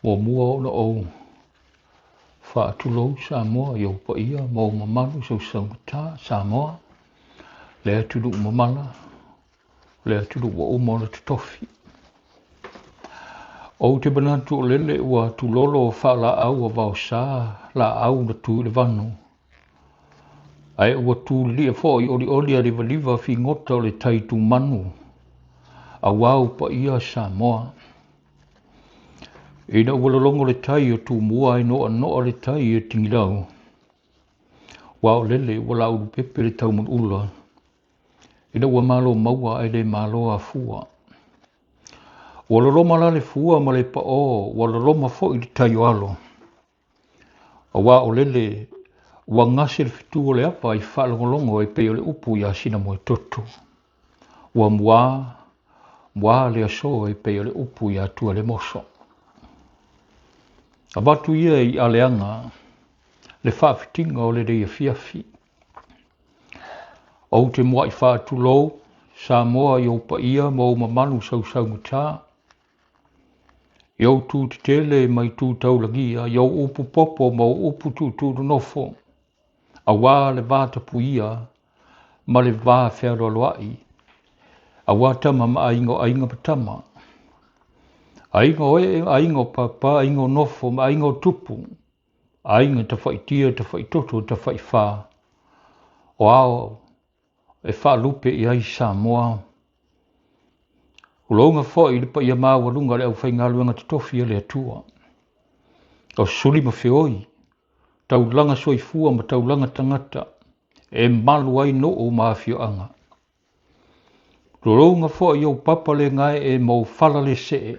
Muamua ona ou faatulou Samoa i ou paia ma ou mamalu sausaugata Samoa, le atunuu mamala, le atunuu ua uma ona totofi. Ou te manatu o lele ua tulolo faalaau a vaosa laau na tu i le vanu, ae ua tulilia foi olioli a livaliva figota o le tai tumanu, aua ou paia Samoa. Ina ua lologo le tai o Tumua ae noanoa le tai o Tigilau, ua aolele ua laulupepe le taumuliula, ina ua malo maua ae le malo afua. Ua loloma la le fua ma le paʻō, ua loloma foi le tai o alo, aua o lele ua gase le fetu o le ava i faalogologo e pei o le upu iā Sinamoetoto. Ua muā, muā le aso e pei o le upu iā Tualemoso. Avatu ia i aleaga le faafitiga o lenei afiafi. Ou te muaʻi faatulou Samoa i ou paia ma ou mamalu sausaugata, i ou tu tetele ma i tu taulagia, i ou upu popo ma ou upu tuutuu nonofo, aua le va tapuia ma le va fealoaloai, aua tama ma aiga o aiga ma tama, aiga o ee, aiga o papa, aiga o nofo ma aiga o tupu, aiga tafaitia, tafaitoto, tafaifa, o ao e faalupe i ai Samoa. Ulouga foi i le paia maualuga o le aufaigaluega totofi a le Atua, o suli ma feoi, taulaga soifua ma taulaga tagata e malu ai nuu ma afioaga. Tulouga foi i ou papa le gaee ma ou fala le see,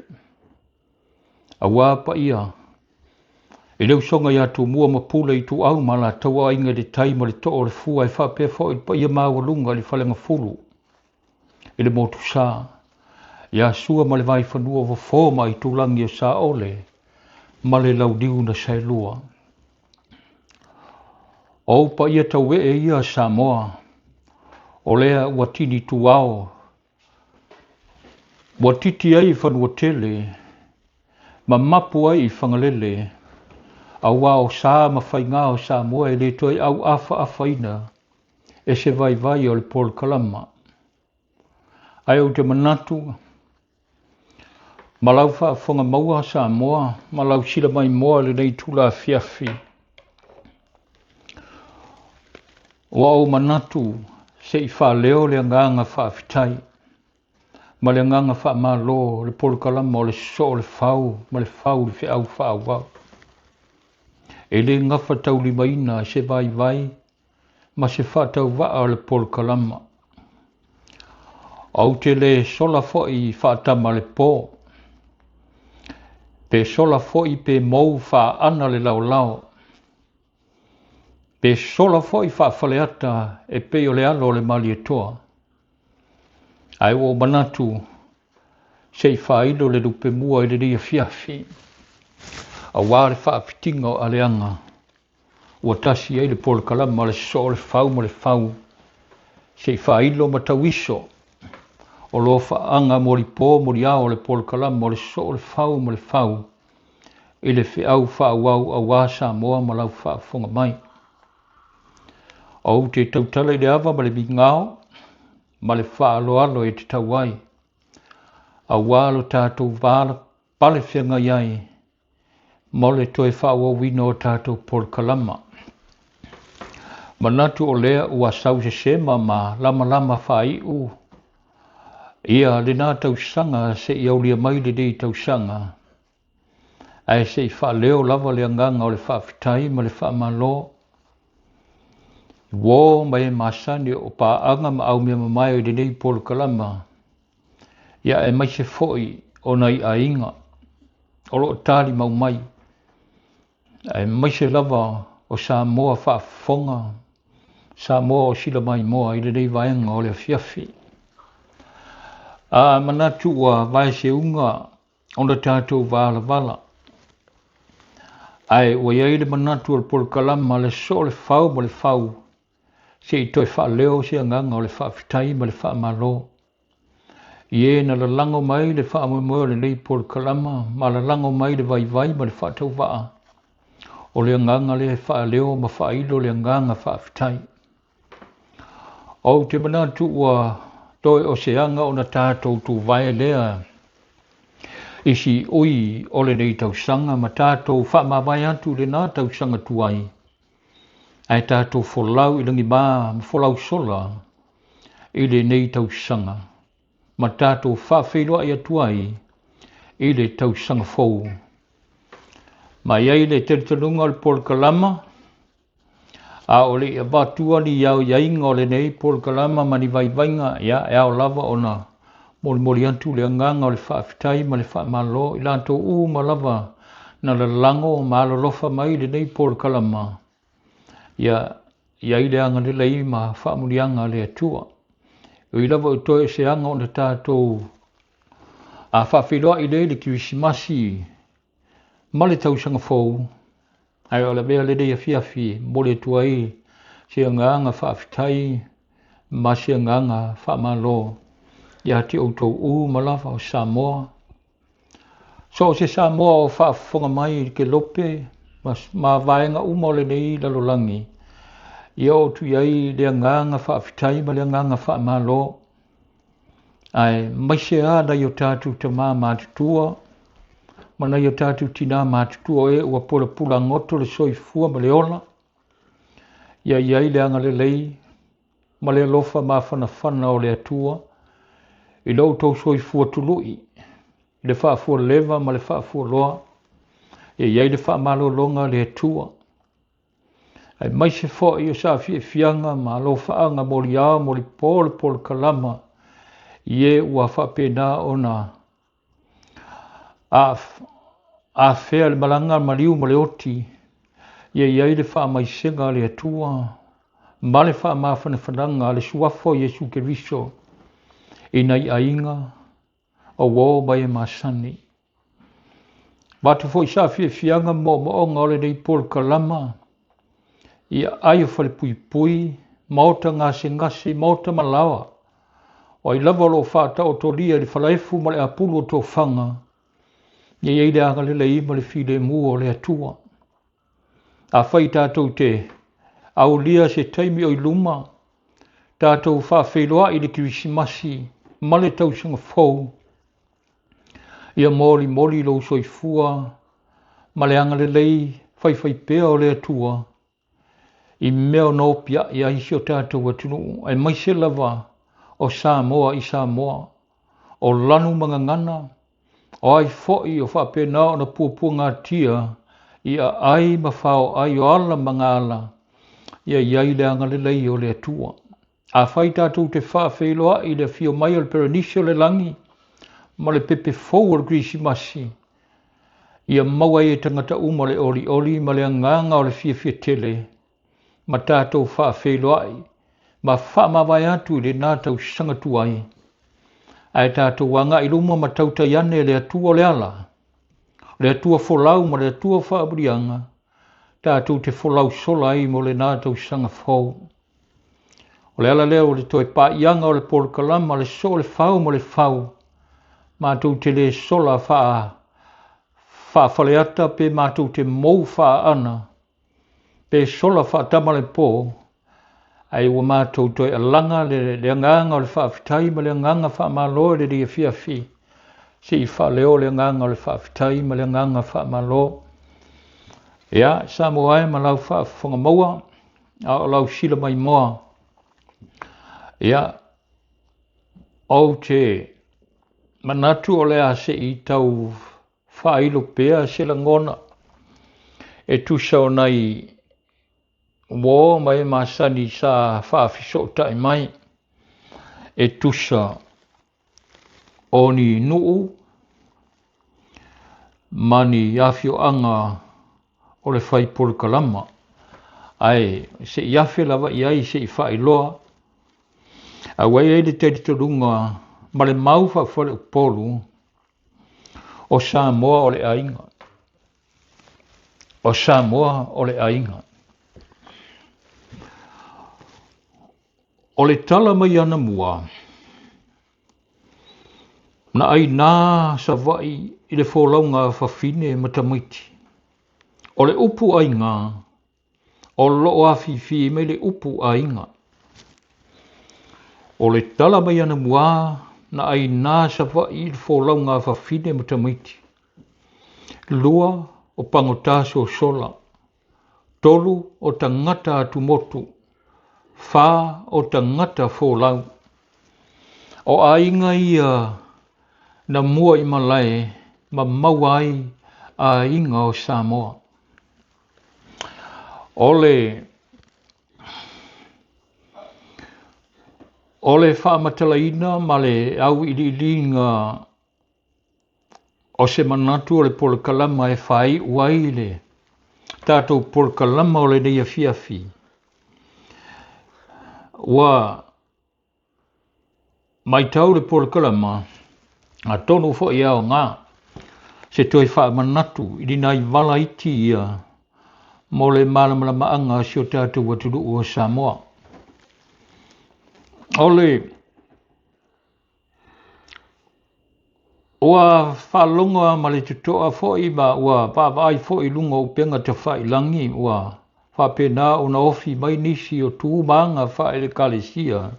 aua paia i le usoga ia Tumua ma Pule Ituau ma Alataua Aiga i le Tai ma le Too o le Fua e faapea foi le paia maualuga i le Faleagafulu i le Motusa, ia Sua ma le Vaifanua o Fofo ma Aitulagi o Saole ma le Launiu na Saelua. O ou paia tauee ia Samoa, o lea ua tini tuao, ua titi ai i Fanuatele, ma mapu ai i Fagalele, aua o sa ma faigā o Samoa e le toe auafaafaina e se vaivai o le polokalama. Ae ou te manatu, ma lau faafofoga maua Samoa, ma lau silamaimoa i lenei itula afiafi, ua ou manatu se i faaleo le agaga faafetai ma le agaga faamalo le polokalama o le sosoo o le fau ma le fau i le feau faaauau. E le gafataulimaina se vaivai ma se faatauvaa o le polokalama. Ou te le sola foi faatama le po, pe sola foi pe mou faaana le laolao, pe sola foi faafaleata e pei o le alo o le Malietoa. Ae ua ou manatu se i faailo le lupe mua i lenei afiafi, aua le faafitiga o aleaga ua tasi ai le polokalama o le sosoo o le fau ma le fau se i faailo ma tauiso o lofaaga molipo moliao o le polokalama o le sosoo o le fau ma le fau i le feau faaauau aua Samoa ma lau faafofoga mai. Ou te tautala i le ava ma le migao ma le faaaloalo e tatau ai, aua lo tatou va pale feagai ai mo le toe faaauauina o tatou polokalama. Manatu o lea ua sausesema ma lamalama faaiu ia lena tausaga se i aulia mai lenei tausaga, ae se i faaleo lava le agaga o le faafetai ma le faamalo i uō ma e masani o paaga ma aumeamamae i lenei polokalama, ia aemaise foi o nai aiga o lo o talimau mai, aemaise lava o Samoa faafofoga, Samoa o silamaimoa i lenei vaega o le afiafi. A manatu ua vaeseuga ona tatou valavala, ae ua i ai le manatu o le polokalama le sosoo le fau ma le fau, se i toe faaleo se agaga o le faafetai ma le faamalo. I e na lalago mai le faamoemoe o lenei polokalama ma lalago mai le vaivai ma le faatauvaa, o le agaga lea e faaleo ma faailo le agaga faafetai. Ou te manatu ua toe o se aga ona tatou tuvae lea i siui o lenei tausaga ma tatou faamavae atu i lena tausaga tuai, ae tatou folau i lagima ma folau sola i lenei tausaga ma tatou faafeiloai atu ai i le tausaga fou. Ma i ai le talitonuga o le polokalama, A o le i avatua ni aiaiga o lenei polokalama ma ni vaivaiga, ia, e ao lava ona molimoli atu le agaga o le faafetai ma le faamalo i latou uma lava na lalago ma alolofa mai i lenei polokalama. Ia i ai le agalelei ma faamuniaga a le Atua. E ui lava o toe o se aga ona tatou a faafeiloai lea i le Kerisimasi ma le tausaga fou, ae o le avea lenei afiafi e momoli atu ai se agaga faafetai ma se agaga faamalo ia te outou uma lava o Samoa. So o se Samoa o faafofoga mai i le kelope ma vaega uma o lenei lalolagi, ia oo atu i ai le agaga faafetai ma le agaga faamalo. Aemaise lava nai o tatou tama matutua ma nai o tatou tina matutua o e ua pulapula goto le soifua ma le ola, ia i ai le agalelei ma le alofa mafanafana o le Atua i lo outou soifua tului, i le faafualeva ma le faafualoa, ia i ai le faamalologa a le Atua. Aemaise foi o saafiafiaga ma alofaaga moliao molipo le polokalama i e ua faapena ona afea le malaga maliu ma le oti, ia i ai le faamaisega a le Atua ma le faamafanafanaga a le Suafa o Iesu Keriso i nai aiga o uo ma e masani. Avatu foi saafiafiaga ma moomooga o lenei polokalama i aai o falepuipui, maota gasegase, maota malaoa, o ai lava o lo o faataotolia i le falaefu ma le apulu o tofaga, ia i ai le agalelei ma le filemu o le Atua. Afai tatou te aulia se taimi o i luma, tatou faafeiloai i le Kerisimasi ma le tausaga fou, ia molimoli lou soifua ma le agalelei faifaipea o le Atua i mea o nopiai ai si o tatou atunuu, aemaise lava o Samoa i Samoa, o lanu ma gagana, o ai foi o faapena ona puapuagatia i aai ma faoai o ala ma gala, ia i ai le agalelei o le Atua. Afai tatou te faafeiloai i le afio mai o le Perenisi o le lagi ma le pepe fou o le Kerisimasi, ia maua ai e tagata uma le olioli ma le agaga o le fiafia tele, ma tatou faafeiloai ma faamavae atu i lena tausaga tuai, ae tatou agai i luma ma tautai ane le Atua o le ala, le Atua folau ma le Atua faamuliaga, tatou te folau sola ai mo lena tausaga fou. O le ala lea o le toe pa'iaga o le polokalama le soo le fau ma le fau, matou te lē sola faa faafaleata pe matou te mou faaana pe sola faatama le po, ae ua matou toe alaga le, le agaga o le faafetai ma le agaga faamalo i lenei afiafi, se i faaleo le agaga o le faafetai ma le agaga faamalo. Ia, Samoa e ma lau faafofoga maua, a o lau sila maimoa. Ia, ou te manatu o le a se i tau faailo pea se lagona e tusa o nai uō ma e masani sa faafesootai mai e tusa o ni nuu ma ni afioaga o le fai polokalama, ae se i afe lava i ai se i faailoa, a ua i ai le talitonuga ma le mau faafaleupolu o Samoa o le aiga. O Samoa o le aiga. O le tala mai anamua, Na ainá Savaii i le folauga a fafine ma tamaiti. O le upu aiga, o lo o afifi mai le upu aiga. O le tala mai anamuā na ainá Savaii i le folauga a fafine ma tamaiti. 2 o pagota sosola. 3 o tagata atumotu. 4 o tagata folau. O aiga ia na mua i malae ma maua ai aiga o Samoa. O le O le faamatalaina ma le auiliiliga o se manatu o le polokalama e faaiu ai le tatou polokalama o lenei afiafi, ua matau le polokalama, atonu foi e aoga se toe faamanatu i ni nai vala iti ia mo le malamalamaaga o si o tatou atunuu o Samoa. O le Ua faalogo ma le totoa foi ma ua vaavaai foi i luga o upega tafailagi ua faapena ona ofi mai nisi o tu ma aga faale-Ekalesia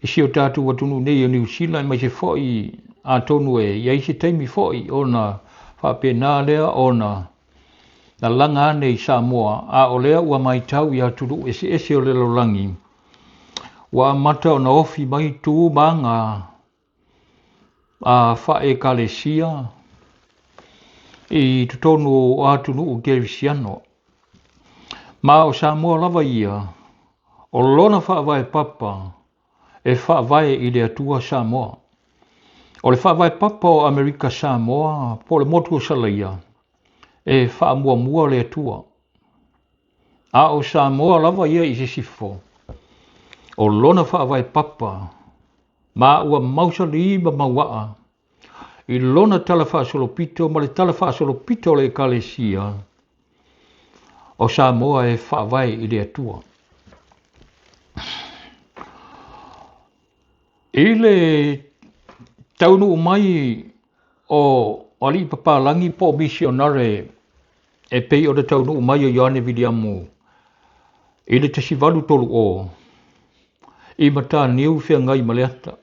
i si o tatou atunuu nei o Niu Sila, aemaise foi atonu e i ai se taimi foi ona faapena lea ona lalaga ane i Samoa, a o lea ua matau i atunuu eseese o le lalolagi, ua amata ona ofi mai tu ma aga a faekalesia i totonu o atunuu kerisiano. Ma o Samoa lava ia, o lona faavae papa e faavae i le Atua Samoa. O le faavae papa o Amerika Samoa po o le motu o Salaia, e faamuamua le Atua. A o Samoa lava ia i sisifo, o lona faavae papa ma ua mausalī ma mauaa i lona tala faasolopito ma le tala faasolopito o le Ekalesia o Samoa e faavae i le Atua. I le taunuu mai o alii papalagi po o misionare e pei ona taunuu mai o Ioane Viliamu i le 1830 i Mataniu feagai ma Leata,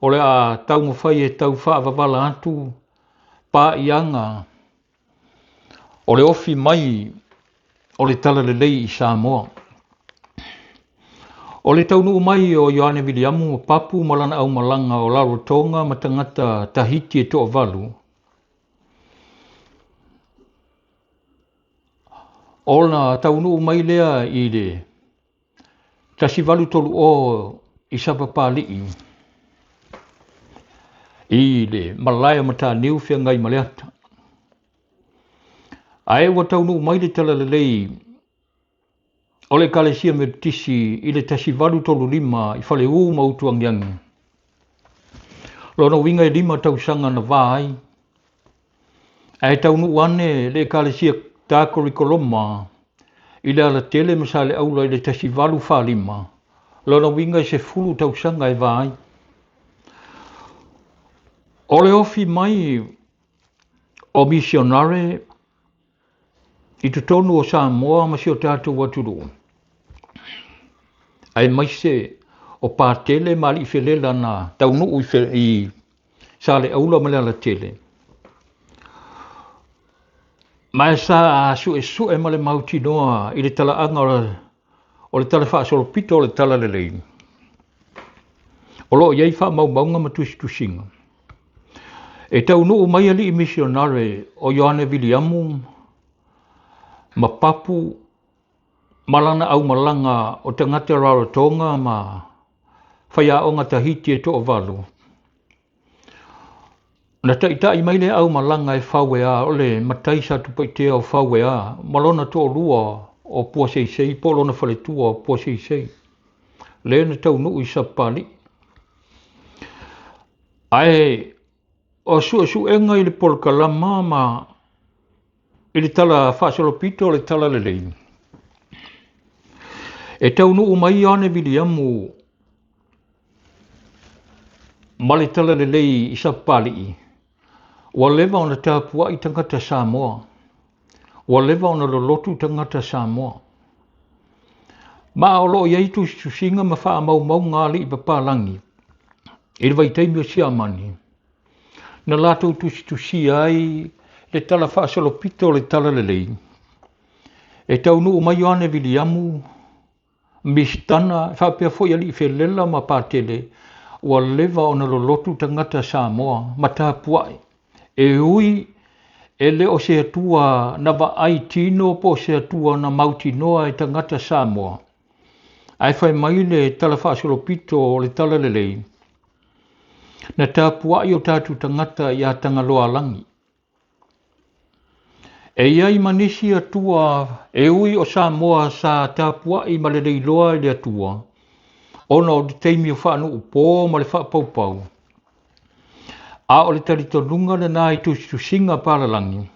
o le a taumafai e tau faavavala atu pa'iaga o le ofi mai o le talalelei i Samoa. O le taunuu mai o Ioane Viliamu ma Papu ma lana aumalaga o Rarotonga ma tagata Tahiti e toavalu, ona taunuu mai lea i le 1830 i Sapapalii i le malae o Mataniu feagai ma Leata. Ae ua taunuu mai le talalelei o le Ekalesia Metotisi i le 1835 i Faleu ma Utuagiagi. Lona uiga e 5 tausaga na va ai. Ae taunuu ane le Ekalesia Kakorikoloma i le alatele ma Saleaula i le 1845, lona uiga e 10 tausaga e va ai. O le ofi mai o misionare i totonu o Samoa ma si o tatou atunuu, aemaise o Patele ma alii felela na taunuu i Saleaula ma le alatele. Ma e sa suesue ma le mautinoa i le talaaga o le tala faasolopito o le talalelei. O lo o i ai faamaumauga ma tusitusiga. E taunuu mai alii misionare o Ioane Viliamu ma Papu ma lana aumalaga o tagata Rarotonga ma faiaoga Tahiti e toavalu. Na taitai mai le aumalaga e Fauea o le matai Satupaitea o Fauea ma lona toalua o Puaseisei po o lona faletua o Puaseisei, le na taunuu i Sapapalii. Ae o suesuega i le polokalama ma i le tala faasolopito o le talalelei, e taunuu mai Ioane Viliamu ma le Talalelei i Sapapalii, ua leva ona tapuai tagata Samoa, ua leva ona lolotu tagata Samoa. Ma o lo o i ai tusitusiga ma faamaumauga a alii papalagi i le vaitaimi o Siamani, na latou tusitusia ai le tala faasolopito o le Talalelei, e taunuu mai Ioane Viliamu Misitana, e faapea foi Alii Felela ma Patele, ua leva ona lolotu tagata Samoa ma tapuai, e ui e le o se Atua na vaai tino po o se Atua na mautinoa e tagata Samoa, ae fai mai le tala faasolopito o le Talalelei, na tapuai o tatou tagata iā Tagaloaalagi. E i ai ma nisi Atua e ui o Samoa sa tapuai ma le leiloa i le Atua, ona o le taimi o faanuupo ma le faapaupau. A o le talitonuga lena i tusitusiga palalagi,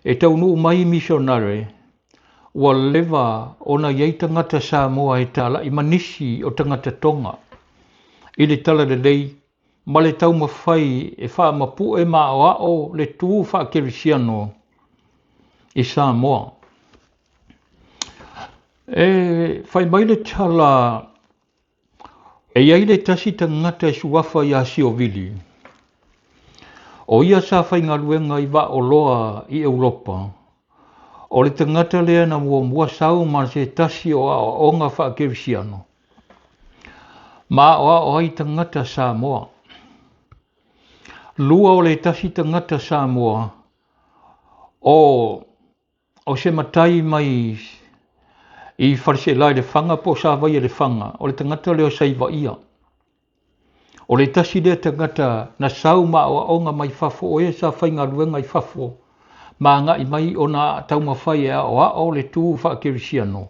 e taunuu mai misionare, ua leva ona i ai tagata Samoa e talai ma nisi o tagata Tonga i le Talalelei ma le taumafai e faamapue ma aoao le tu faakerisiano i Samoa. E fai mai le tala e i ai le tasi tagata e suafa iā Siovili. O ia sa faigaluega i Vaaoloa i Europa. O le tagata lea na muamua sau ma se tasi o aoaoga faakerisiano ma aoao ai tagata Samoa. Lua o le tasi tagata Samoa o o se matai mai i Faleseela i Lefaga po o Savaia i Lefaga, o le tagata lea o Saivaia. O le tasi lea tagata na sau ma aoaoga mai fafo, o e sa faigaluega i fafo ma agai mai ona taumafai e aoao le tu faakerisiano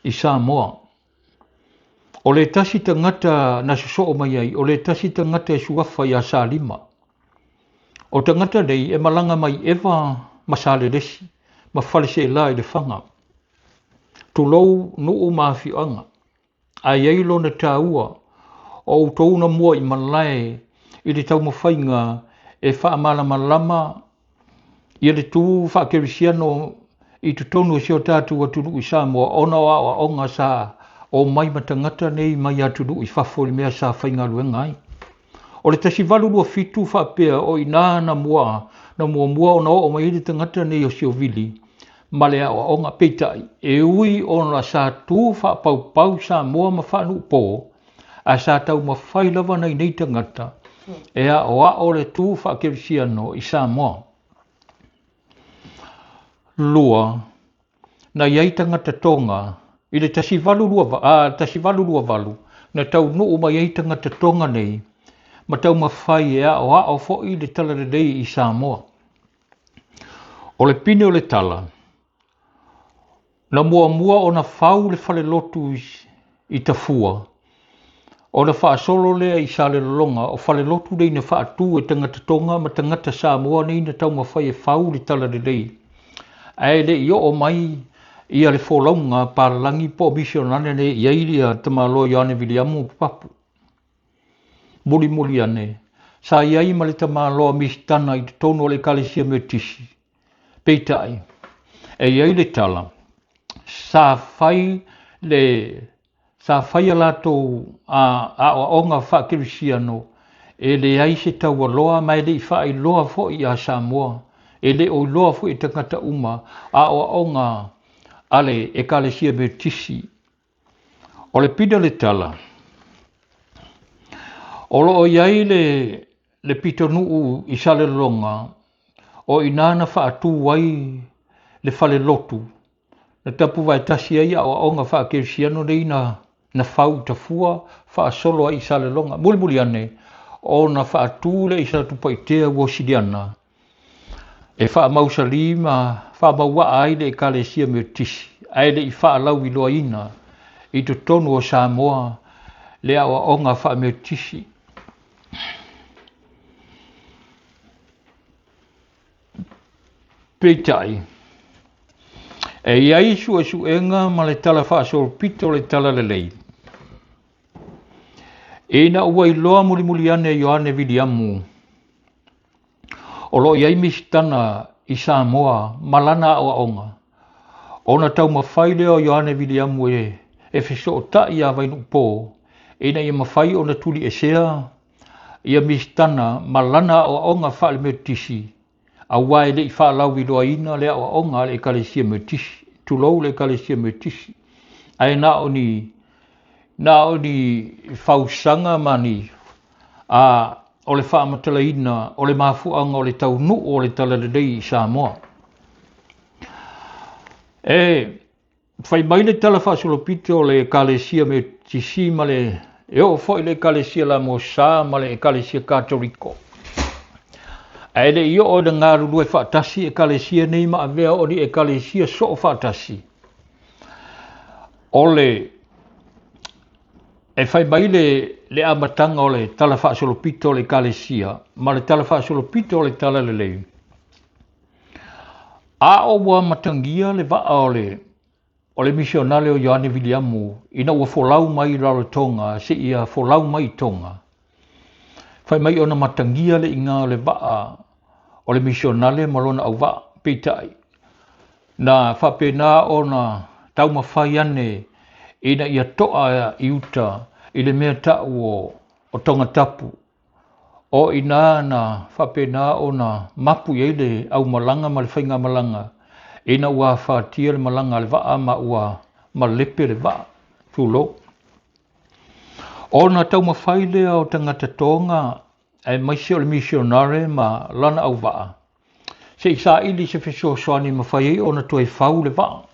i Samoa. O le tasi tagata na sosoo mai ai, o le tasi tagata e suafa iā Salima. O tagata nei e malaga mai Eva ma Salelesi ma Faleseela i Lefaga, tulou nuu ma afioaga. Ae i ai lona taua o outou na mua i malae i le taumafaiga e faamalamalama ia le tu faakerisiano i totonu o si o tatou atunuu i Samoa ona o aoaoga sa omai ma tagata nei mai atunuu i fafo i le mea sa faigaluega ai. O le 1827 faapea o i ina na mua na muamua ona oo mai ai le tagata nei o Siovili ma le aoaoga. Peitai, e ui ona sa tu faapaupau Samoa ma faanuupo, ae sa taumafai lava nai nei tagata e aoao le tu faakerisiano i Samoa. Lua, na i ai tagata Tonga i le 1828 na taunuu mai ai tagata Tonga nei ma taumafai e aoao foi le Talalelei i Samoa. O le pine o le tala, na muamua ona fau le falelotu i Tafua, ona faasolo lea i Salelologa, o falelotu nei na faatu e tagata Tonga ma tagata Samoa nei na taumafai e fau le Talalelei, ae le i oo mai ia le folauga palalagi po o misionane nei i ai ia tamaloa Ioane Viliamu Papu. Mulimuli ane, sa i ai ma le tamaloa misitana i totonu o le Ekalesia Metotisi. Peitai, e i ai le tala, sa fai le sa fai a latou aoaoga faakerisiano e leai se taualoa ma e le i faailoa foi iā Samoa, e le o iloa foi e tagata uma aoaoga a le Ekalesia Metotisi. O le pine o le tala, o lo o i ai le, le pitonuu i Salelologa, o i inā na faatū ai le falelotu, na tapuvaetasi ai aoaoga faakerisiano nei na, na fau i Tafua, faasolo ai i Salelologa. Mulimuli ane, ona faatū lea i Satupaitea Uosiliana, e faamausalī ma faamauaa ai le Ekalesia Metotisi, ae le i faalauiloaina i totonu o Samoa le aoaoga faametotisi. Peitai, e i ai suesuega ma le tala faasolopito o le Talalelei. Ina ua iloa mulimuli ane e Ioane Viliamu o lo o i ai misitana i Samoa ma lana aoaoga, ona taumafai lea o Ioane Viliamu e fesootai iā Vainuupo ina ia mafai ona tuliesea ia misitana ma lana aoaoga faale-Metotisi, aua e le i faalauiloaina le aoaoga a le Ekalesia Metotisi, tulou le Ekalesia Metotisi, ae na o ni na o ni fausaga ma ni a o le faamatalaina o le mafuaaga o le taunuu o le Talalelei i Samoa. E Fai mai le tala faasolopito o le Ekalesia Metotisi ma le e oo foi le Ekalesia Lamosa ma le Ekalesia Katoliko. Ae le i oo ina galulue faatasi Ekalesia nei ma avea o ni Ekalesia soo faatasi. O le e fai mai le, le amataga o le tala faasolopito o le Ekalesia ma le tala faasolopito o le Talalelei. A o ua matagia le vaa o le o le misionale o Ioane Viliamu ina ua folau mai i Rarotonga seia folau mai i Tonga, fai mai ona matagia le iga o le vaa o le misionale ma lona auvaa. Peitai, na faapena ona taumafai ane ina ia toa i uta i le mea tau o, o Tongatapu O i inā na faapena ona mapu i ai le aumalaga ma le faigamalaga ina ua afatia le malaga a le vaa ma ua malepe le vaa, tulou. Ona taumafai lea o tagata Tonga aemaise o le misionare ma lana auvaa se i saili se fesoasoani e mafai ai ona toe fau le vaa.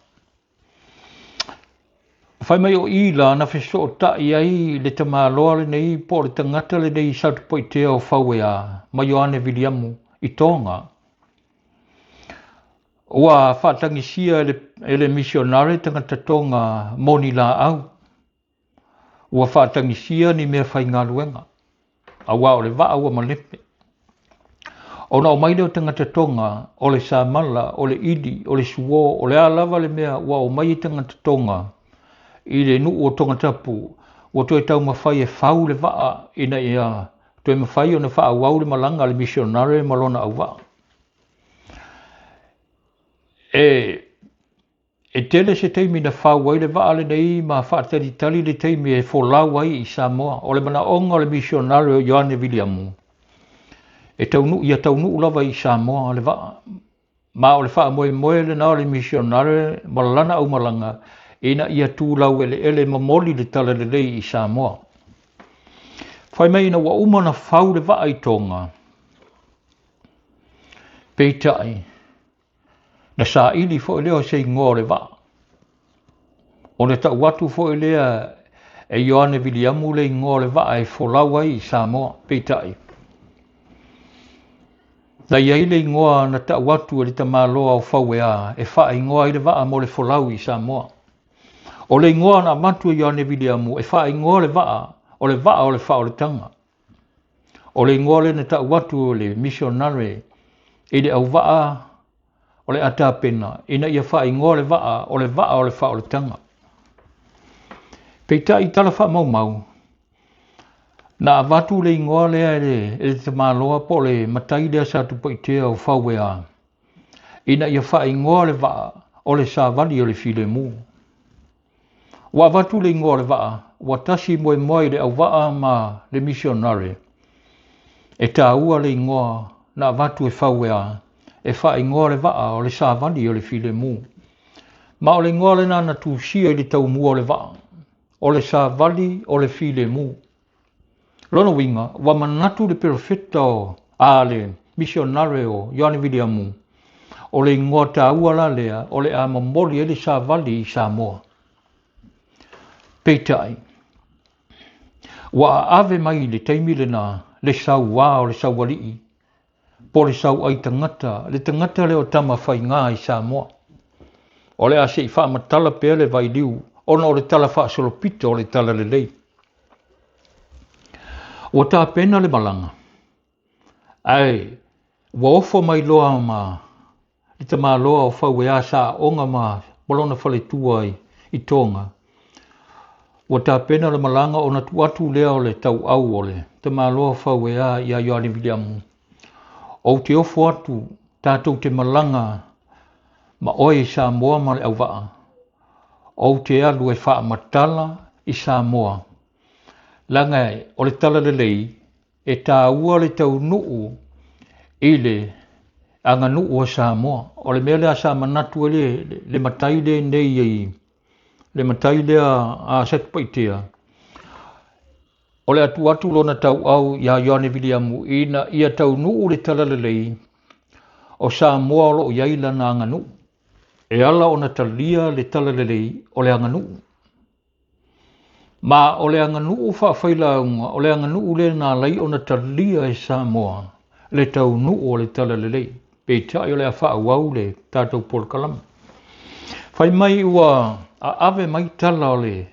Fai mai o i la na fesootai ai le tamaloa lenei po o le tagata lenei i Satupaitea o Fauea ma Ioane Viliamu i Tonga. Ua faatagisia e le, e le misionare tagata Tonga mo ni laau. Ua faatagisia ni mea faigaluega, aua o le vaa ua malepe. Ona omai lea o tagata Tonga, o le samala, o le ili, o le suo, o le a lava le mea ua omai ai tagata Tonga i le nuu o Tongatapu, ua toe taumafai e fau le vaa ina ia toe mafai ona faaauau le malaga a le misionare ma lona auvaa. E E tele se taimi na fau ai le vaa lenei ma faatalitali le taimi e folau ai i Samoa. O le manaoga o le misionare o Ioane Viliamu, e taunuu, ia taunuu lava i Samoa le vaa. Ma o le faamoemoe lena o le misionare ma lana aumalaga ina ia tu laueleele momoli le talalelei i Samoa. Fai mai ina ua uma ona fau le vaa i Tonga, peitai, Na saili foi lea o se igoa o le vaa. Ona tau atu foi lea e Ioane Viliamu le igoa o le vaa e folau ai i Samoa, peitai, na i ai le igoa na tau atu e le tamaloa o Fauea e faaigoa ai le vaa mo le folau i Samoa. O le igoa na avatu e Ioane Viliamu e faaigoa le vaa, o le vaa o le faaolataga. O le igoa lea na tau atu e le misionare i le auvaa o le a tapena ina ia faaigoa le vaa o le vaa o le faaolataga. Peitai i tala faamaumau, na avatu le igoa lea e le, e le tamaloa po o le matai lea sa Tupaitea o Fauea ina ia faaigoa le vaa o le savali o le filemu. Ua avatu le igoa o le vaa, ua tasi moemoe i le auvaa ma le misionare. E taua le igoa na avatu e Fauea e faaigoa le vaa o le savali o le filemu. Ma o le igoa lena na tusia i le taumua o le vaa, o le savali o le filemu. Lona uiga, ua manatu le perofeta o, a le misionare o Ioane Viliamu, o le igoa taua la lea o le a momoli ai le savali i Samoa. Peitai, ua aave mai i le taimi lena le sauā o le saualii po o le sauai tagata, le tagata lea o Tamafaigā i Samoa. O le a se i faamatala pea le vailiu ona o le tala faasolopito o le talalelei. Ua tapena le malaga, ae ua ofo mai loa ma le tamaloa o Fauea sa aoga ma lona faletua i Tonga. Ua tapena le malaga ona tuu atu lea o le tauau o le tamaloa Fauea ia Ioane Viliamu. Ou te ofo atu tatou te malaga ma oe i Samoa ma le auvaa. Ou te alu e faamatala i Samoa, leaga o le talalelei e taua le taunuu i le aganuu a Samoa. O le mea lea sa manatu ai le matai lenei, le matai lea a Satupaitea, o le a tuu atu lona tauau ia Ioane Viliamu ina ia taunuu le talalelei o Samoa o lo o i ai lana aganuu. E ala ona talia le talalelei o le aganuu. Ma o le aganuu faafailauga, o le aganuu lea na ala ai ona talia e Samoa le taunuu o le talalelei. Peitai o le a faaauau le tatou polokalame. Fai mai ua aave mai tala o le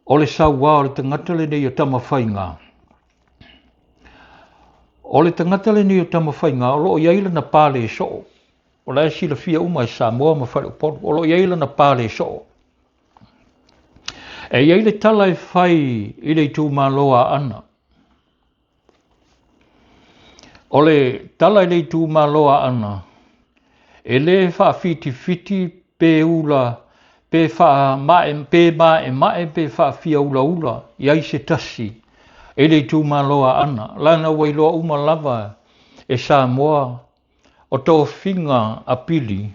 o le sauā o le tagata lenei o Tamafaiga. O le tagata lenei o Tamafaiga o lo o i ai lana pale soo. O la e silafia uma e Samoa ma Faleupolu, o lo o i ai lana pale soo. E i ai le tala e fai i le itumalo a Aana. O le tala i le itumalo a Aana, e le faafitifiti pe ula pe faamae pe maemae pe faafiaulaula i ai se tasi i le itumalo a Aana, leaga ua iloa uma lava e Samoa o tofiga a Pili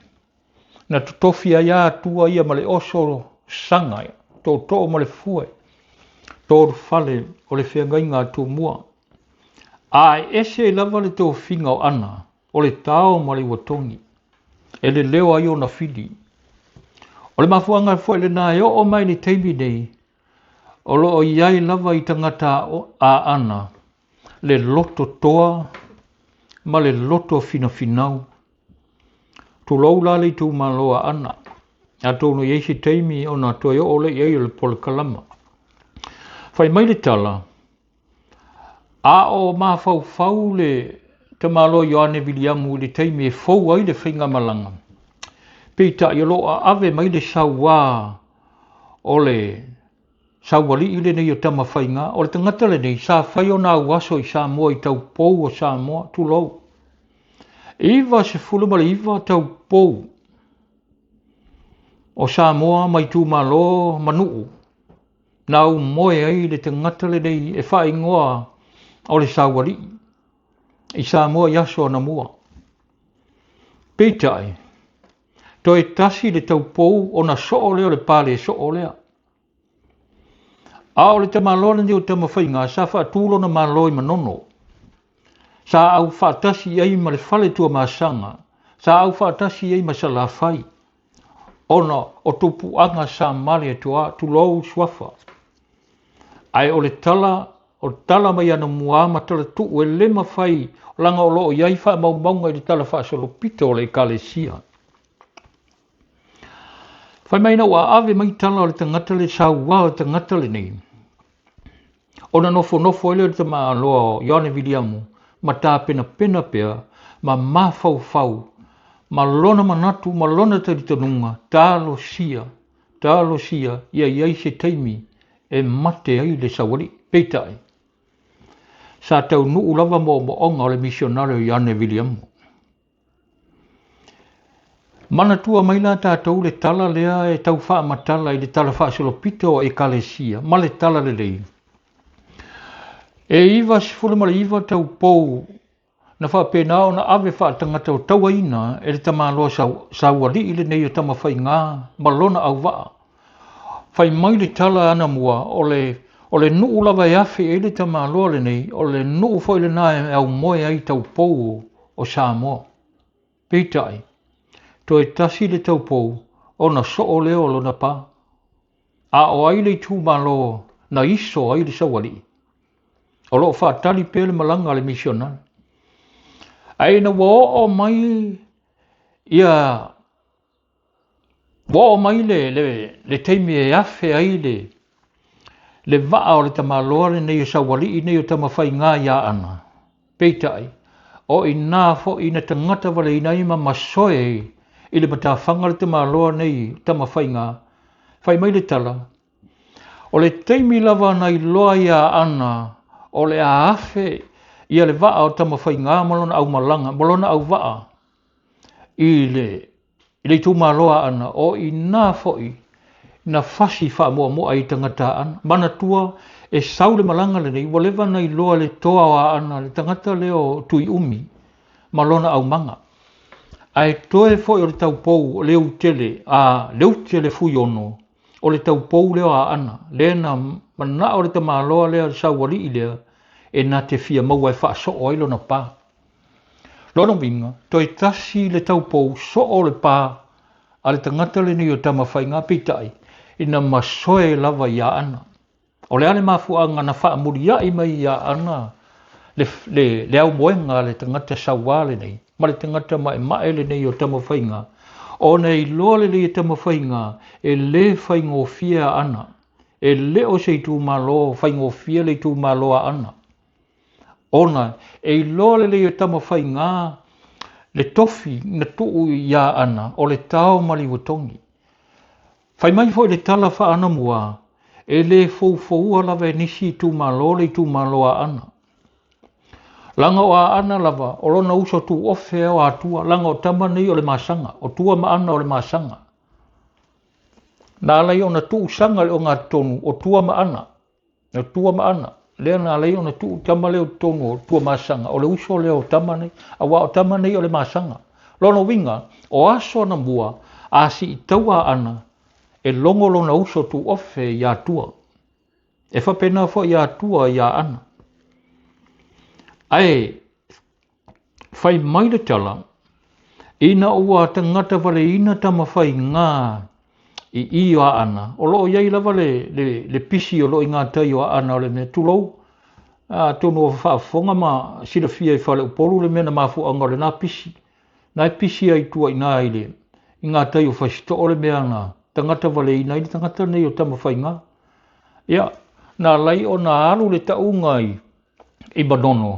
na totofi ai a Atua ia ma le oso saga, tootoo ma le fue, tolu fale o le feagaiga a Tumua. A e ese lava le tofiga o Ana, o le tao ma le uatogi, e leleo ai ona fili. O le mafuaaga foi lena e oo mai le taimi nei, o lo o i ai lava i tagata a Ana le loto toa ma le loto finafinau. Tulou la le itumalo a Aana, atonu e i ai se taimi ona toe oo lea i ai o le polokalama. Fai mai le tala, a o mafaufau le tamaloa Ioane Viliamu i le taimi e fou ai le faigamalaga, peitai o lo o aave mai le sauā o le Saualii lenei o Tamafaiga, o le tagata lenei sa fai ona auaso i Samoa i taupou o Samoa, tulou. 99 taupou o Samoa ma itumalo ma nuu na aumoe ai le tagata lenei e faaigoa o le Saualii i Samoa i aso anamua. Peitai, toe tasi le taupou ona soo lea o le pale soo lea. A o le tamaloa lenei o Tamafaiga sa faatu lona malo i Manono. Sa au faatasi i ai ma le fale Tuamasaga, sa au faatasi i ai ma Salafai, ona o tupuaga sa male atu tulou suafa. Ae o le tala, o tala mai anamua ma tala tuu e le mafai, leaga o lo o i ai faamaumauga i le tala faasolopito o le Ekalesia. Fai mai ina ua aave mai tala o le tagata le sauā o le tagata lenei, ona nofonofo ai lea o le tamaloa o Ioane Viliamu ma tapenapena pea ma mafaufau ma lona manatu ma lona talitonuga, talosia, talosia ia i ai se taimi e mate ai le saualii. Peitai, sa taunuu lava moomooga o le misionare o Ioane Viliamu. Manatua mai la tatou le tala lea e tau faamatala i le tala faasolopito o Ekalesia ma le tala lelei. E 99 taupou na faapena ona ave faatagata o tauaina e le tamaloa saualii lenei o Tamafaiga ma lona auvaa. Fai mai le tala anamua o le o le nuu lava e afe i ai le tamaloa lenei, o le nuu foi lena e aumoe ai taupou o Samoa. Peitai, toe tasi le taupou ona soo lea o lona pa. A o ai le itumalo na iso ai le saualii? O lo o faatali pea le malaga a le misionare. Ae ina ua oo mai ia Ua oo mai le, le, le taimi e afe ai le, le vaa o le tamaloa lenei o Saualii nei o Tamafaiga i Aana. Peitai, o i nā foi na tagata valeina ai ma masoe ai i le matafaga le tamaloa nei o Tamafaiga, fai mai le tala, O le taimi lava na iloa ai Aana o le a afe ia le vaa o Tamafaigā ma lona aumalaga, ma lona auvaa i le i le itumalo Aana, o i inā foi na fasi faamoamoa ai tagata Aana. Manatua e sau le malaga lenei, ua leva na iloa le toa o Aana, le tagata lea o Tuiumi ma lona aumaga. Ae toe foi o le taupou o Leutele, a Leutele Fuiono, o le taupou lea o Aana, lea na manao le tamaloa lea, le saualii lea, e na te fia maua e faasoo ai lona pa. Lona uiga, toe tasi le taupou soo o le pa a le tagata lenei o Tamafaiga, peitai, ina masoe lava i Aana. O le a le mafuaaga na faamuliai mai i Aana le, le, le aumoega a le tagata sauā lenei ma le tagata maemae lenei o Tamafaiga, ona e iloa lelei e Tamafaiga e lē faigofie Aana, e le o se itumalo faigofie le itumalo Aana. Ona e iloa lelei e Tamafaiga le tofi na tuu i Aana o le tao ma le iuatogi. Fai mai foi le tala faa-anamua, e lē foufoua lava e nisi itumalo le itumalo Aana. Laga o Aana lava o lona uso tuofe o Atua, laga o tama nei o le masaga, o tua ma Ana o le masaga. Na ala ai ona tuusaga le ogatotonu o tua ma Ana, o tua ma Ana, lea na ala ai ona tuu tama lea o totonu o Tuamasaga, o le uso lea o tama nei, auā o tama nei o le masaga. Lona uiga, o aso anamua, a siitaua Ana, e logo lona uso tuofe iā Tua. E faapena foi iā Tua iā Ana. Ae fai mai le tala, ina ua tagata valeina Tamafaigā i i o Aana, o lo o i ai lava le, le, le pisi o lo o i ngā tai o Aana o le mea, tulou, atonu ua faafofoga ma silafia i Faleupolu le mea na mafuaaga o lena pisi. Na e pisi ai tua i nā i le, i ngā tai o Fasito'o le mea na tagata valeina ai le tagata nei o Tamafaigā. Ia, na alai ona alu le tauga i, i Manono,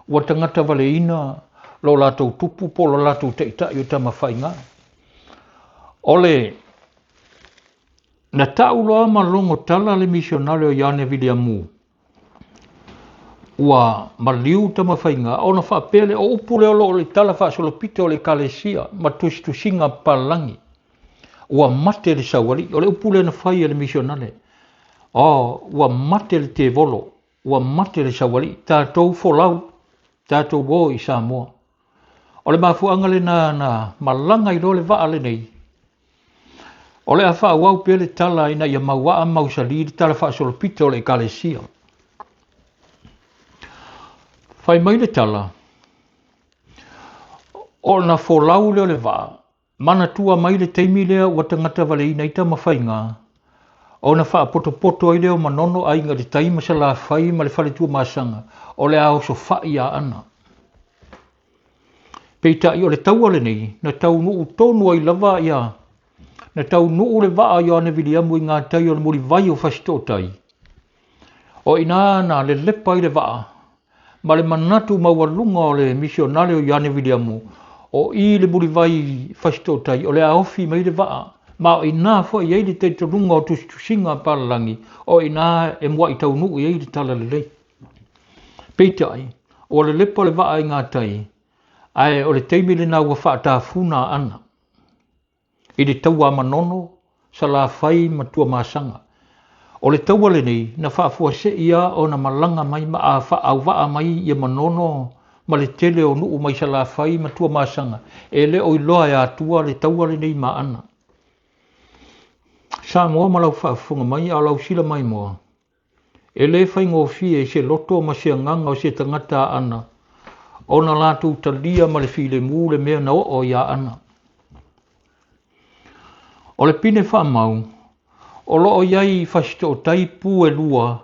ua tagata valeina lo latou tupu po o lo latou taitai o Tamafaigā. O le na ta'u loa ma logo tala le misionale o Ioane Viliamu, ua maliu Tamafaigā ona faapea lea, o upu lea o lo o i le tala faasolopito o le Ekalesia ma tusitusiga a papalagi, ua mate le saualii. O le upu lea na fai e le misionale, oh, ua mate le tevolo, ua mate le saualii, tatou folau, tatou o i Samoa. O le mafuaaga lena na malaga ai loa le vaa lenei. O le a faaauau pea le tala ina ia mauaa mausali le tala faasolopito o le Ekalesia. Fai mai le tala, ona folau lea o le vaa, Manatua mai le taimi lea ua tagata valeina ai Tamafaiga, ona faapotopoto ai lea o Manono aiga i le tai ma Salafai ma le fale Tuamasaga, o le a osofai Aana. Peitai o le taua lenei, na taunuu tonu ai lava ia, na taunuu le vaa o Ioane Viliamu i ngā tai o le mulivai o Fasitootai. O i inā na lelepa ai le vaa ma le manatu maualuga o le misionale o Ioane Viliamu, o i le mulivai Fasitootai o le a ofi mai le vaa, ma o inā foi e i ai le talitonuga o tusitusiga a papalagi, o inā e muaʻi taunuu i ai le talalelei. Peitai, ua lelepa le vaa i ngā tai, ae o le taimi lena ua faatafuna Aana. I le taua a Manono, Salafai ma Tuamasaga. O le taua lenei, na faafuasei a ona malaga mai ma a faauvaa mai ia Manono ma le tele o nuu mai Salafai ma Tuamasaga, e le o iloa e Atua le taua lenei ma Aana. Samoa ma lau faafofoga mai a o lau sila maimoa. E le faigofie i se loto ma se agaga o se tagata Aana ona latou talia ma le filemu le mea na oo i Aana. O le pine faamau, o lo o i ai i Fasitootai pu e lua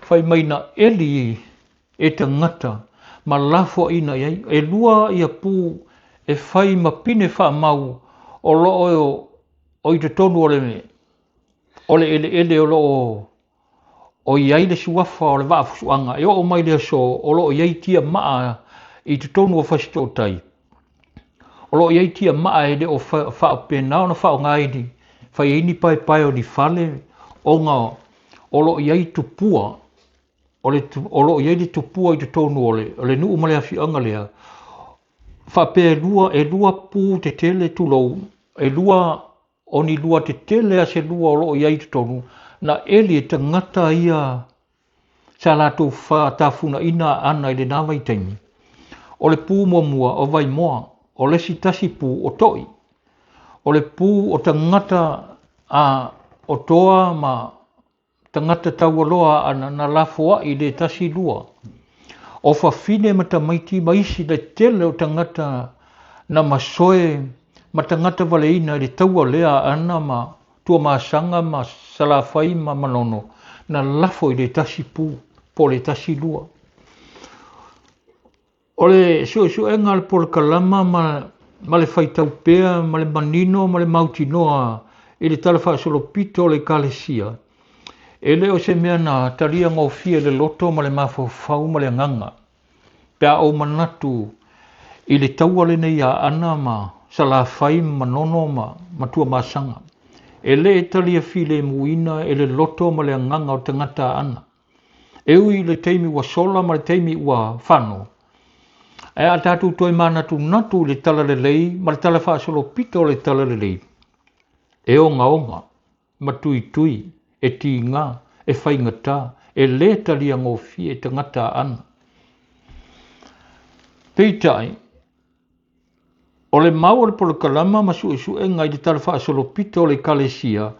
fai mai na eli e tagata ma lafoaiina i ai. E lua ia pu e fai ma pine faamau o lo o i totonu o le O le eleele o lo o i ai le suafa o le vaafusuaga e oo mai le aso o lo o i ai tiamaa i totonu o Fasitootai. O lo o i ai tiamaa e le o faapena ona faaaoga i ni fai ai ni paepae o ni fale ona o lo o i ai tupua, o, le, o lo o i ai le tupua i totonu o le, o le nuu ma le afioaga lea, faapea e lua, e lua pu tetele tulou, e lua o ni lua tetele a se lua o lo o i ai i totonu, na eli e tagata ia sa latou faatafunaina Aana i lena vaitaimi. O le pu muamua o Vaimoa, o le isi tasi pu o To'i. O le pu o tagata a o Toa ma tagata taualoa Aana na lafoai i le tasi lua. O fafine ma tamaiti ma isi le tele o tagata na masoe ma tagata valeina i le taua lea a Aana ma Tuamasaga ma Salafai ma Manono na lafo i le tasi pu po o le tasi lua. O le suesuega a le polokalama ma, ma le faitau pea ma le manino ma le mautinoa i le talafaasolopito o le Ekalesia, e le o se mea na talia gofie le loto ma le mafaufau ma le agaga. Pe a ou manatu i le taua lenei a Aana ma Salafai ma Manono ma Matuamasaga, e le talia filemuina e le loto ma le agaga o tagata a Aana. E ui i le taimi ua sola ma le taimi ua fano, ae a tatou toe manatunatu i le talalelei ma le talafaasolopito o le talalelei, e ogaoga ma tuitui, e tiga, e faigata, e lē talia gofie e tagata a Aana. Peitai, o le mau o le polokalama ma suesuega i le talafaasolopito o le Ekalesia,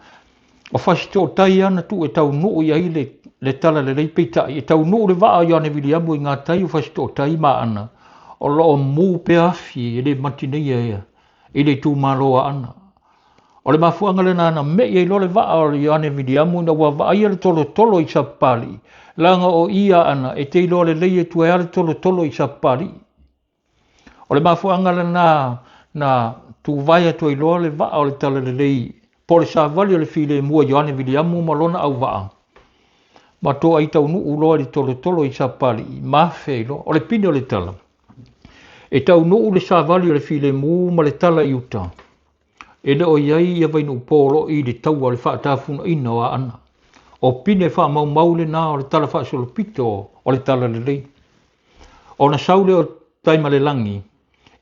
o Fasitootai ana tuu e taunuu i ai le, le talalelei, peitai, e taunuu le vaa o Ioane Viliamu i gatai o Fasitootai ma Aana, o lo o mū pea afi e le matineia ia i le itumalo a Aana. O le mafuaaga lena na me'i ai loa le vaa o Ioane Viliamu ina ua vaaia le tolotolo i Sapapalii, leaga o ia Aana e te iloa lelei atu ai lava le tolotolo i Sapapalii. O le mafuaaga lena na tuvae atu ai loa le vaa o le talalelei po o le savali o le filemu a Ioane Viliamu ma lona auvaa, ma toai taunuu loa i le tolotolo i Sapapalii ma afe ai loa. O le pine o le tala, e taunuu le savali o le filemu ma le tala i uta, E le o i ai ia Vainuupo o lo o i le taua o le faatafunaina o Aana. O pine faamaumau lena o le talafaasolopito o le talalelei. Ona sau lea o Taimalelagi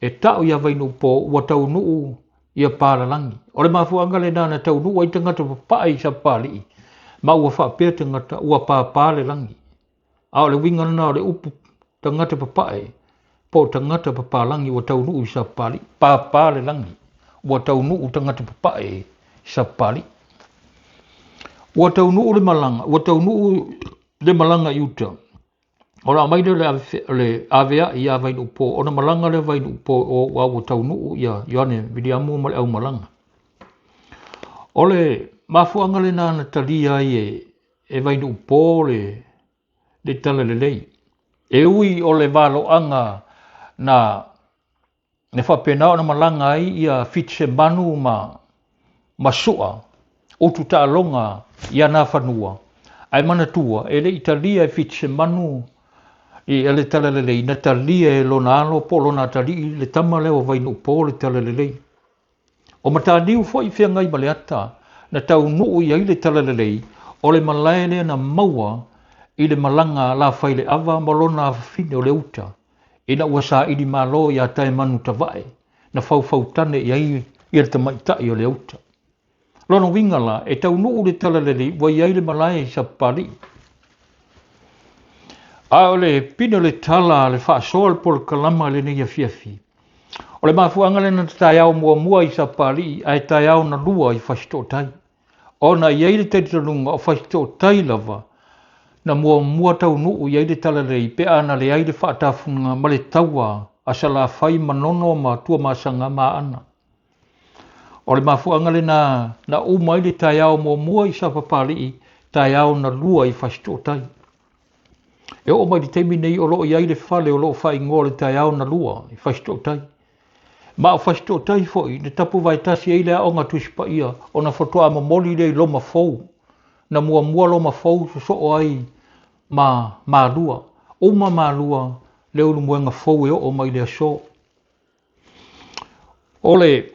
e ta'u iā Vainuupo ua taunuu ia Palalagi. O le mafuaaga lena na taunuu ai tagata papae i Sapapalii ma ua faapea tagata ua pāpā le lagi. A o le uiga lena o le upu tagata papae po o tagata papalagi ua taunuu i Sapapalii, pāpā le lagi, ua taunuu tagata papae i Sapapalii. Ua taunuu le malaga, ua taunuu le malaga i uta, ona aumai lea o le ave, le avea'i iā Vainuupo, ona malaga lea o Vainuupo o ua ua taunuu ia Ioane Viliamu ma le aumalaga. O le mafuaaga lena na talia ai e, e Vainuupo le le talalelei. E ui o le valoaga na na faapena ona malaga ai ia Fitisemanu ma ma Su'a, utu taaloga i ana fanua, ae manatua e le i talia e Fitisemanu i le talalelei, na talia e lona alo po o lona atalii le tama lea o Vainuupo le talalelei. O Mataniu foi i feagai ma le ata na taunuu i ai le talalelei, o le malae lea na maua i le malaga a Lafaileava ma lona afafine o le uta, ina ua saili malo iā Taemanutavae na faufautane i ai ia le tamaitai o le uta. Lona uiga la, e taunuu le talalelei ua i ai le malae i Sapapalii. A o le pine o le tala a le faasoa o le polokalama i lenei afiafi, o le mafuaaga lena na taeao muamua i Sapapalii ae taeao na lua i Fasitootai, ona e i ai le talitonuga o Fasitootai lava na muamua taunuu i ai le talalelei pe a na leai le faatafuga ma le taua a Salafai, Manono ma Tuamasaga ma Aana. O le mafuaaga lena na uma ai le taeao muamua i Sapapalii, taeao na lua i Fasitootai. E oo mai le taimi nei o lo o i ai le fale o lo o faaigoa o le taeao na lua i Fasitootai. Ma o Fasitootai foi na tapuvaetasi ai le aoga Tusi Paia ona faatoa momoli lea i Loma fou. Na muamua Loma fou sosoo ai ma Malua. Uma Malua le Ulumoega fou e oo mai le aso. O le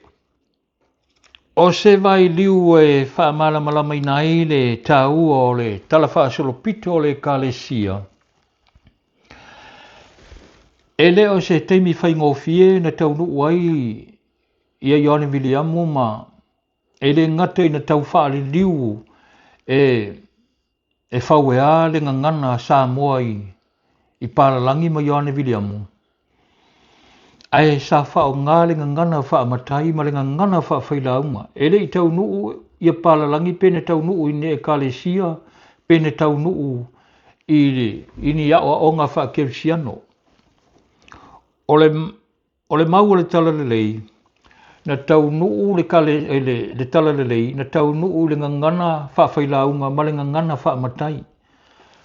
O se vailiu e faamalamalamaina ai le taua o le talafaasolopito o le Ekalesia, e le o se taimi faigofie na taunuu ai ia Ioane Viliamu ma e le gata ina tau faaliliu e e fauea le gagana a Samoa i i Palalagi ma Ioane Viliamu, ae sa faaaoga le gagana faamatai ma le gagana faafailauga. E le i taunuu ia Palalagi pe na taunuu i ni ekalesia pe na taunuu i, i ni aoaoga faakerisiano. O le O le mau o le Talalelei, na taunuu le, kale, eh, le, le Talalelei, na taunuu i le gagana faafailauga ma le gagana faamatai.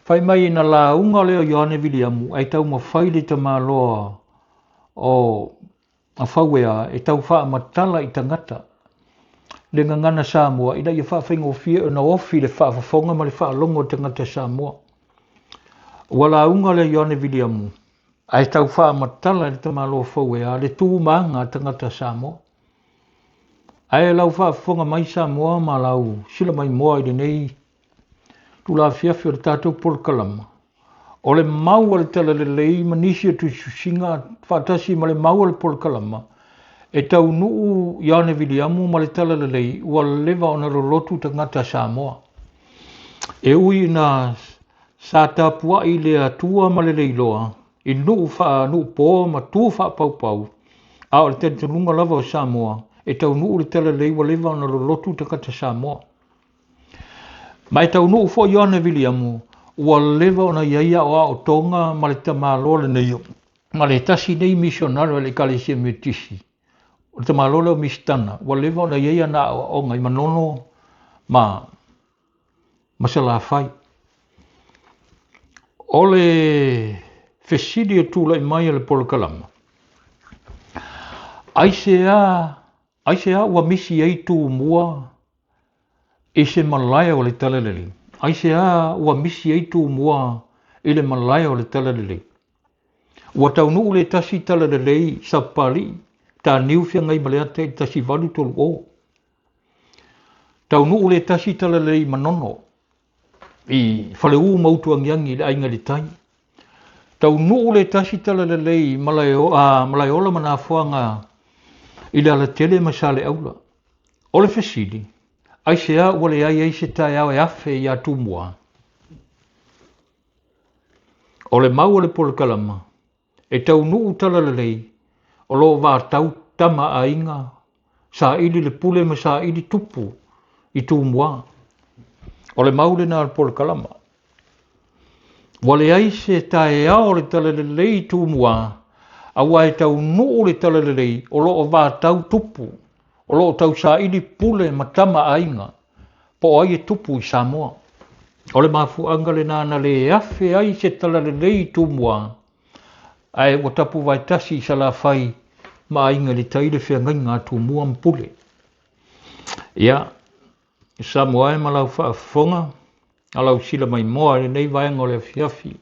Fai mai na lauga lea o Ioane Viliamu ae taumafai le tamaloa o Fauea e tau faamatala i tagata le gagana Samoa ina ia faafaigofie ona ofi le faafofoga ma le faalogo a tagata Samoa. Ua lauga lea Ioane Viliamu Ae tau faamatala e le tamaloa Fauea le tu ma aga a tagata Samoa. Ae lau faafofoga mai Samoa ma lau silamaimoa i lenei tulafiafi o le tatou polokalama, o le mau a le Talalelei ma nisi o tusitusiga faatasi ma le mau a le polokalama e taunuu Ioane Viliamu ma le Talalelei ua leva ona lolotu tagata Samoa. E ui ina Sa tapuai le Atua ma le Leiloa i nuu faa-nuupo ma tu faapaupau, a o le talitonuga lava o Samoa, e taunuu le talalelei ua leva ona lolotu tagata Samoa. Ma e taunuu foi Ioane Viliamu, ua leva ona i ai aoaotoga ma le tamaloa lenei ma le tasi nei misionare o le Ekalesia Metotisi, o le tamaloa lea o Misitana, ua leva ona i ai ana aoaoga i Manono ma ma Salafai. O le fesili e tulai mai a le polokalama, aisea, aisea ua misi ai Tumua i se malae o le Talalelei? Aisea ua misi ai Tumua i le malae o le Talalelei? Ua taunuu le tasi Talalelei Sapapalii, Taniu Feagaimaleata i le 1830. Taunuu le tasi talalelei Manono i Faleu ma Utuagiagi i le aiga i le tai. Taunuu le tasi talalelei Malaeola ma Nafoaga i le alatele ma Saleaula. O le fesili, aisea ua leai ai se taeao e afe iā Tumua? O le mau a le polokalama, E taunuu talalelei, o lo o vatau tama aiga, saili le pule ma saili tupu i Tumua. O le mau lena a le polokalama. Ua leai se taeao o le talalelei i Tumua, aua e taunuu le talalelei o lo o vatau tupu, o lo o tausaili pule ma tama aiga, po o ai e tupu i Samoa. O le mafuaaga lena na le afe ai se talalelei i Tumua, ae ua tapuvaetasi i Salafai ma Aiga i le Tai le feagaiga a Tumua ma Pule. Ia, Samoa e ma lau faafofoga, a lau silamaimoa i lenei vaega o le afiafi.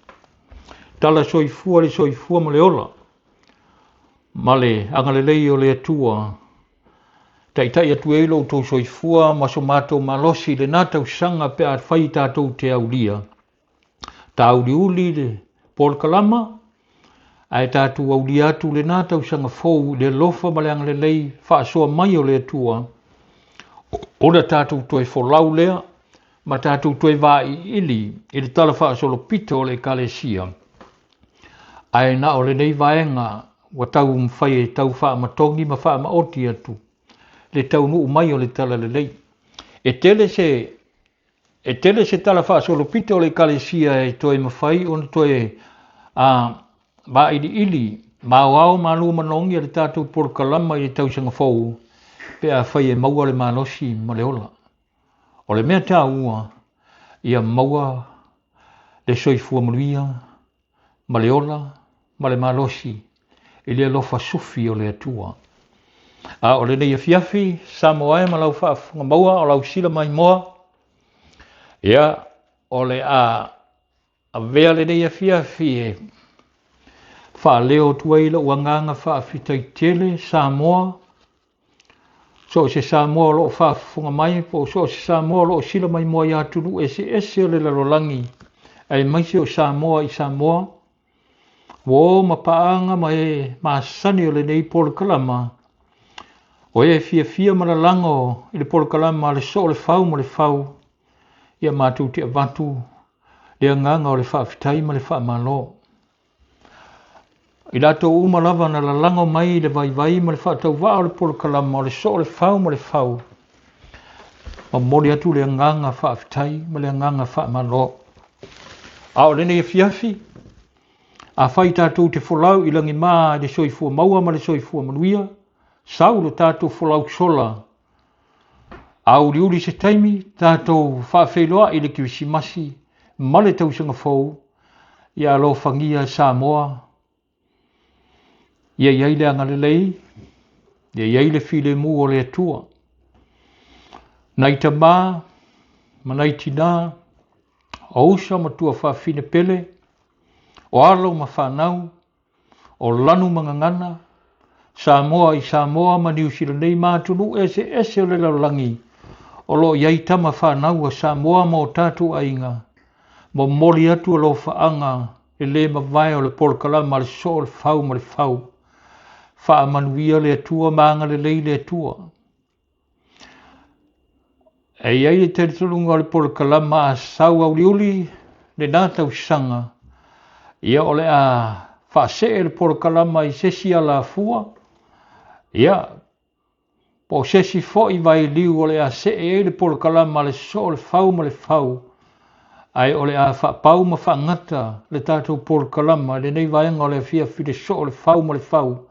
Tala soifua le soifua ma le ola, ma le agalelei o le Atua. Taitai atu ai lo outou soifua ma so matou malosi i lena tausaga pe a fai tatou te aulia. Tāuliuli le polokalama, ae tatou aulia atu lena tausaga fou i le alofa ma le agalelei faasoa mai o le Atua, ona tatou toe folau lea ma tatou toe vaaiili i le tala faasolopito o le Ekalesia. Ae na o lenei vaega ua taumafai e tau faamatogi ma faamaoti atu le taunuu mai o le Talalelei. E tele se E tele se tala faasolopito o le Ekalesia e toe mafai ona toe a vailiili ma aoao malu manogi a le tatou polokalama i le tausaga fou pe afai e maua le malosi ma le ola. O le mea taua, ia maua le soifua manuia ma le ola ma le malosi i le alofa sufi o le Atua. A o lenei afiafi, Samoa e ma lau faafofoga maua o lau sila maimoa, ia, o le a avea lenei afiafi e faaleo atu ai lou agaga faafetai tele Samoa. So o se Samoa o lo o faafofoga mai, po o so o se Samoa o lo o sila maimoa i atunuu eseese o le lalolagi, aemaise o Samoa i Samoa, uō ma paaga ma e masani o lenei polokalama, o e fiafia ma lalago i le polokalama a le Soo o le Fau ma le Fau, ia matou te avatu le agaga o le faafetai ma le faamalo. I latou uma lava na lalago mai i le vaivai ma le faatauvaa o le polokalama o le Soo o le Fau ma le Fau, momoli atu le agaga faafetai ma le agaga faamalo. A o lenei afiafi, afai tatou te folau i lagimā i le soifua maua ma le soifua manuia, sau lo tatou folau sola, a uliuli se taimi, tatou faafeiloai i le Kerisimasi ma le tausaga fou, ia alofagia Samoa, ia i ai le agalelei, ia i ai le filemu o le Atua. Nai tamā ma nai tinā, o uso ma tuafafine pele, o alo ma fanau, o lanu ma gagana, Samoa i Samoa ma Niu Sila nei ma atunuu eseese o le lalolagi, o lo o i ai tama fanau a Samoa ma o tatou aiga, momoli atu alofaaga le lē mavae o le polokalama a le Soo o le Fau ma le Fau. Faamanuia le Atua ma agalelei le Atua. E i ai le talitonuga o le polokalama a sau auliuli lena tausaga, ia o le a faasee le polokalama i se isi alafua, ia po o se isi foi vailiu o le a see ai le polokalama a le Soo o le Fau ma le Fau, ae o le a faapau ma faagata le tatou polokalama i lenei vaega o le afiafi le Soo o le Fau ma le Fau,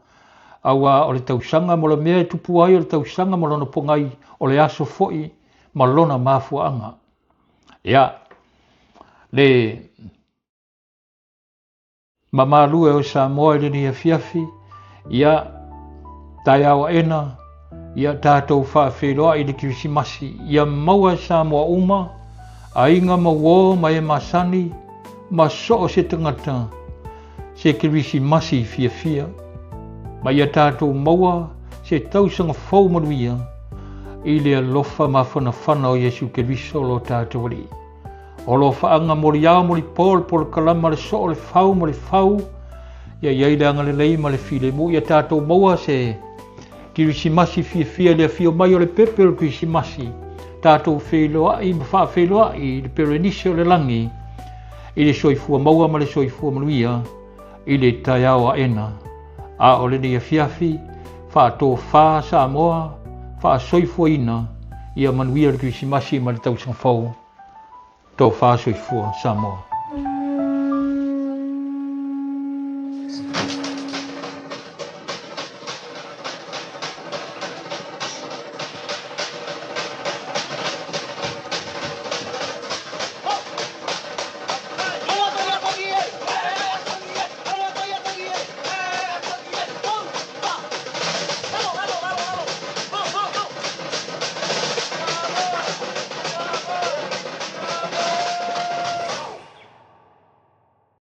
auā o le tausaga mo le mea e tupu ai o le tausaga ma lona pogai o le aso foi ma lona mafuaaga. Ia, le mamalu e o Samoa i lenei afiafi, ia, taeao aena, ia tatou faafeiloai i le Kerisimasi, ia maua e Samoa uma, aiga ma uō ma e masani, ma so o se tagata, se Kerisimasi fiafia, ma ia tatou maua se tausaga fou manuia i le alofa mafanafana o Iesu Keriso lo tatou Alii. O alofaaga moliao molipo le polokalama le soo le fau ma le fau, ia i ai le agalelei ma le filemu, ia tatou maua se Kerisimasi fiafia i le afio mai o le pepe o le Kerisimasi, tatou feiloai ma faafeiloai i le Perenise o le lagi, i le soifua maua ma le soifua manuia i le taeao aena. A o lenei afiafi, faatofā Samoa, faasoifuaina, ia manuia le Kerisimasi ma le tausaga fou. Tofa soifua Samoa.